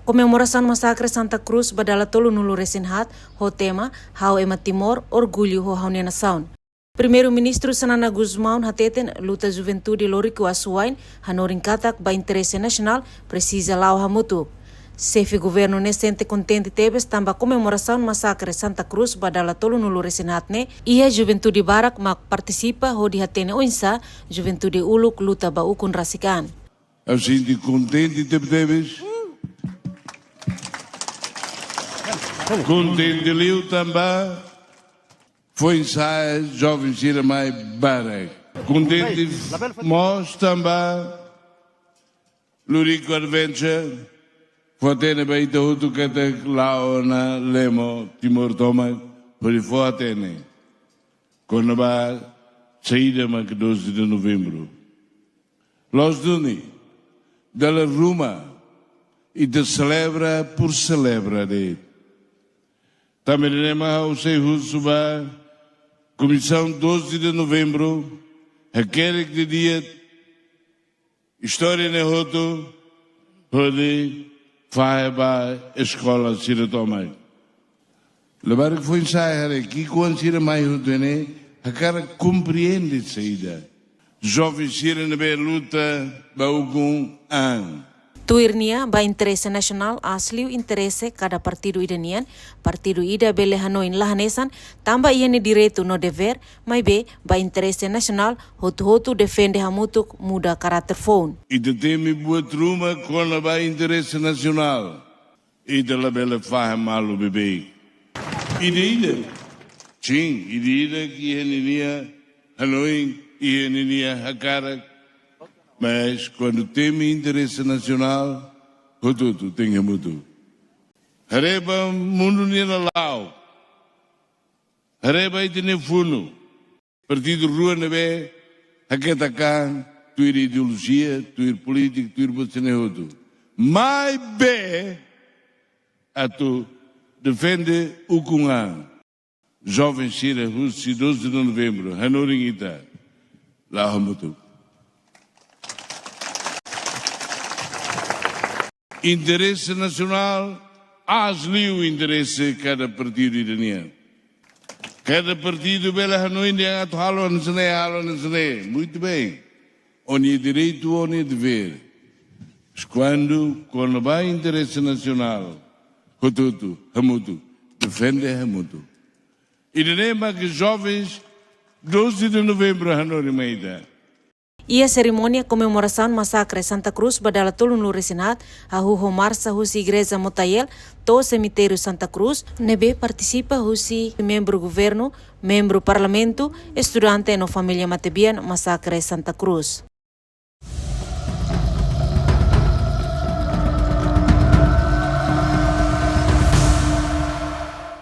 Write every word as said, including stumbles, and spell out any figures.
Komemorasaun masakre Santa Cruz ba dala tolunulu resin haat, ho tema Ha'u ema Timor, orgullu ho ha'u-nia nasaun. Primeiru-Ministru Xanana Gusmão hateten, luta juventude loriku asuwain, hanorin katak ba interese nasionál, presiza la'o hamutuk. Xefe governu ne'e sente kontente tebes tanba komemorasaun masakre Santa Cruz ba dala tolunulu resin haat ne'e, iha juventude barak mak partisipa hodi hatene oinsá juventude uluk luta ba ukun rasik an. Ha'u sente kontente tebetebes. Kontente liu tanba foin-sa'e joven sira mai barak. Kontente mós tanba Lurico Adventure fó-hatene ba ita hotu katak la'o ona lemo Timor tomak, hodi fó-hatene kona-ba saida mak doze de Novembro. Loos duni, dala ruma, ita selebra por selebra de'it. Tanba ne'e mak ha'u sei husu ba Komisaun doze de Novembro, hakerek didi'ak istória ne'e hotu, hodi fahe ba eskola sira tomak. Labarik foin-sa'e haree ki'ikoan sira mai hotu ne'e, hakarak komprende saida. Joven sira ne'ebé luta ba ukun an. Tuir nia, ba interese nasionál aas liu interese kada partidu ida nian, partidu ida bele hanoin la hanesan, tanba iha nia direitu no devér, maibé ba interese nasionál, hotu-hotu defende hamutuk muda karáter foun. Ita temi buat ruma kona-ba interese nasionál. Ita labele fahe malu beibeik. Ida-idak, sin, ida-idak iha ninia hanoin, iha ninia hakarak. Mas kuandu temi interese nasionál, hotu-hotu tenke hamutuk. Haree ba mundu nia lala'ok. Haree ba ita-nia funu. Partidu rua ne'ebé haketak an, tuir ideolojia, tuir polítika, tuir buat sira-ne'e hotu. Maibé atu defende ukun an. Joven sira husi doze de Novembro, hanorin ita. La'o hamutuk. Interese nasionál, aas liu interese kada partidu ida nian. Kada partidu bele hanoin dehan atu halo hanesan ne'e, halo hanesan ne'e. Muito bem. Ó-nia direitu, ó-nia devér. Mas kuandu kona-ba interese nasionál, hotu-hotu hamutuk, defende hamutuk. Ida-ne'e mak jovens doze de Novembro hanorin mai ita. Iha serimónia komemorasaun masakre Santa Cruz ba dala tolunulu resin haat, hahú ho marsa husi Igreja Motael to'o semitériu Santa Cruz, ne'ebé partisipa husi membru governu, membru parlamentu, estudante no família matebian masakre Santa Cruz.